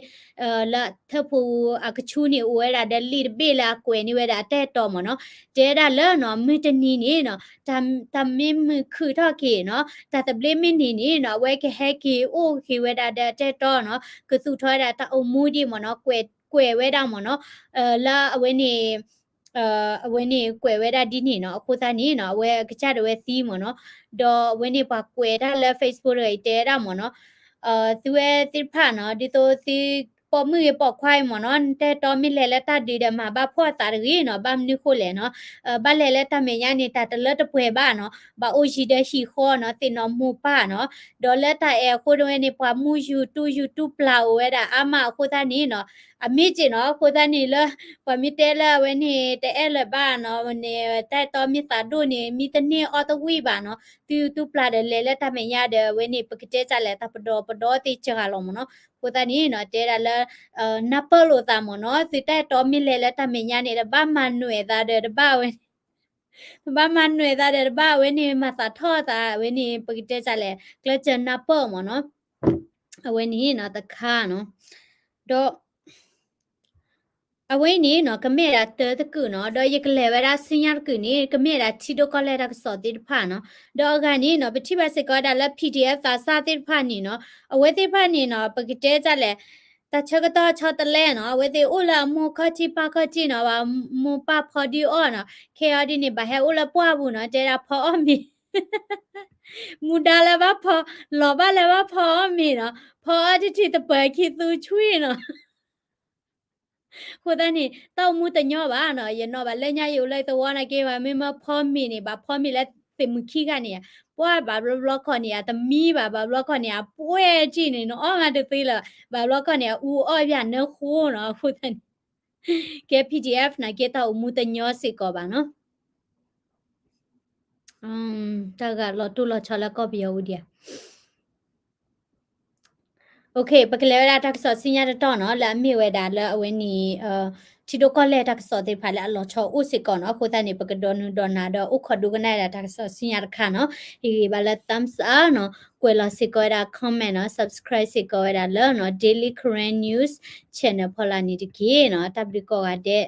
လၢထၢၣ်ဖိအကဆူန့ၣ် အိၣ်ဝဲဒၣ်ဒီးလံာ်တဘ့ၣ်လၢအကွဲးန့ၢ်ဝဲဒၣ်အတၢ်အဲၣ်တီမ့ၢ်နီၤ တဲဒၣ်လၢနီၤ မုၢ်တနံၤန့ၣ်နီၤ တၢ်မ့ၢ်မုာ်ခုၣ်ထီၣ်က့ၤနီၤ တၢ်သဘျ့မ့ၢ်န့ၢ်န့ၣ်နီၤ အဝဲကဟဲက့ၤအိၣ်က့ၤဝဲဒၣ်ဒီးအတၢ်အဲၣ်တီနီၤ ကသူၣ်ထီၣ်ဝဲဒၣ်တၢ်အိၣ်မူဒံးမ့ၢ်နီၤ ကွဲးဝဲဒၣ်မ့ၢ်နီၤ လၢအဝဲန့ၣ် အဝဲန့ၣ်ကွဲးဝဲဒၣ်ဒ်န့ၣ်နီၤ အဃိသတးန့ၣ်နီၤ အဝဲအကစၢ်ဒၣ်ဝဲသံမ့ၢ်နီၤ ဒီးအဝဲန့ၣ်ပှၤကွဲးတၢ်လၢ Facebook တဂၤအံၤတဲဝဲဒၣ်မ့ၢ်နီၤ သုဝဲသ့ၣ်တဖၣ်နီၤ ဒ်သိးသုပိာ်မုၣ်ဂ့ၤပိာ်ခွါဂ့ၤမ့ၢ်နီၤ နတၢ်အဲၣ်တီမ့ၢ်လဲၤလၢတၢ်ဒုးဒီးမၤဘၣ်ဖှီၣ်အသးတဂ့ၤနီၤ ဘၣ်မနုၤဃိလဲၣ်နီၤ ဘၣ်လဲၤလၢတၢ်မဲာ်ညါန့ၣ် တၢ်တလၢတပှဲၤဘၣ်နီၤ ဘၣ်အိၣ်ယံၤဒီးဟံၣ်ဃီနီၤ သ့ၣ်နီၣ်မိၢ်ပၢ်နီၤ ဒီးလၢတၢ်အဲၣ်အဃိတဝဲန့ၣ် ပှၤမူယူၤတူၢ်ယူၤတူၢ်ပျၢ်အိၣ်ဝဲဒၣ်အါမးအဃိသတးန့ၣ်နီၤ အမ့ၢ်က့နီၤ အဃိသတးန့ၣ်လၢ ပှၤမ့ၢ်တဲလၢအဝဲန့ၣ် တအဲၣ်လၢၤဘၣ်နီၤ န့ၣ် တၢ်အဲၣ်တီမ့ၢ်သးဒိၣ်န့ၣ် မံတန့ၢ်အီၣ်တဝံၣ်ဘၣ်နီၤ သုတူၢ်ပျၢ်ဒီးလဲၤလၢတၢ်မဲာ်ညါဒီး အဝဲန့ၣ် ပကတဲဒ်လဲၣ် တၢ်ပဒီပဒီသ့ၣ်စှၤလီၤမ့ၢ်နီၤ အဃိသတးန့ၣ်နီၤ တဲဒၣ်လၢ နၢ်ပၢၢ်လိာ်သးမ့ၢ်နီၤ သုတၢ်အဲၣ်တီမ့ၢ်လဲၤလၢတၢ်မဲာ်ညါန့ၣ် တဘၣ်မၤနွဲၣ်သးဒီး တဘၣ်ဝဲ တဘၣ်မၤနွဲၣ်သးဒီး တဘၣ်အဝဲန့ၣ် မၤသးထီၣ်သး အဝဲန့ၣ် ပကတဲဒ်လဲၣ် ကျဲးစၢးနၢ်ပၢၢ်မ့ၢ်နီၤ အဝဲန့ၣ်နီၤ တခါနီၤ ဒီး အဝဲအံၤန့ၣ်နီၤ ကမ့ၢ်ဝဲဒၣ်တၢတကုာ်နီၤ ဒီးယကလဲၤဝဲဒၣ်ဆူညါတကုာ်န့ၣ် ကမ့ၢ်ဝဲဒၣ်ထံဒိၣ်ကီၢ်လဲၢ်တၢ်ကစီၣ်သ့ၣ်တဖၣ်နီၤ ဒီးအဂၤန့ၣ်နီၤ ပထံၣ်ဘၣ်စ့ၢ်ကီးဝဲဒၣ်လၢ PDF သးစၢ်သ့ၣ်တဖၣ်န့ၣ်နီၤ အဝဲသ့ၣ်တဖၣ်န့ၣ်နီၤ ပကတဲဒ်လဲၣ် တၢ်ဆၢကတီၢ်ဆီတလဲနီၤ အဝဲသ့ၣ်အိၣ်လၢအမိၢ်ခီၣ်ထံးပၢ်ခီၣ်ထံးနီၤ ဘၣ်မိၢ်ပၢ်ဖီဒုးအီၣ်နီၤ ခဲအံၤဒ်န့ၣ် ဘၣ်ဟဲအိၣ်လၢပှၢ်ပူၤနီၤ တဲဒၣ်ဖီအီၣ်မ့ၤ မူဒါလၢဘၣ်ဖီ လီၤဘၣ်လၢဘၣ်ဖီအီၣ်မ့ၤနီၤ ဖီအီၣ်တထံၣ်တပၢၤခံသူဆွံနီၤ အဃိသတးန့ၣ် တၢ်အိၣ်မူတညီဘၣ်နီၤ ယနီၣ်ဘၣ်လၢညါယအိၣ်လၢသဝီနာ်က့ဘၣ် မ့ၢ်မၢဖီမ့ၤန့ၣ် ဘၣ်ဖီမ့ၤလၢသ့ၣ်မုၢ်ခံဂၤန့ၣ်ဧါ ပှၢ်ဘၣ်ဘျီဘျီခီန့ၣ်ဧါ တမံဘၣ် ဘၣ်ဘျီခီန့ၣ်ဧါ ပှဲၤထံၣ်န့ၣ် နအီၣ်မးတသ့လၢၤဘၣ် ဘၣ်ဘျီခီန့ၣ် အအူအီၣ်ယၤနၢဃိနီၤ အဃိသတးန့ၣ် ကဲ PDF နာ်က့ တၢ်အိၣ်မူတညီစ့ၢ်ကီးဘၣ်နီၤ တၢ်ဂၤလီၤတိၢ်လီၤဆီလၢကီၢ်ပယီၤဝံၤဒံးဧါ ပကလဲၤဝဲဒၣ်တၢ်ကစီၣ်ဆူညါတတီၢ်နီၤ လၢအမ့ၢ်ဝဲဒၣ်လၢအဝဲန့ၣ် ထံဒိၣ်ကီၢ်လဲၢ်တၢ်ကစီၣ်သ့ၣ်တဖၣ်လၢအလီၤဆီအိၣ်စ့ၢ်ကီးနီၤ အဃိသတးန့ၣ် ပကဒိးနုာ်ဒိးနၤဒီးအိၣ်ခိးဒိကနၣ်ဝဲဒၣ်တၢ်ကစီၣ်ဆူညါတခါနီၤ ဟ့ၣ်ဂံၢ်ဘါလၢ thumbs up နီၤ ကွဲးလီၤစ့ၢ်ကီးဝဲဒၣ် comment နီၤ subscribe စ့ၢ်ကီးဝဲဒၣ်လၢနီၤ Daily Karen News Channel ဖီလာ်န့ၣ်တက့ၢ်နီၤ တၢ်ဘျုးကိးဂၤဒဲး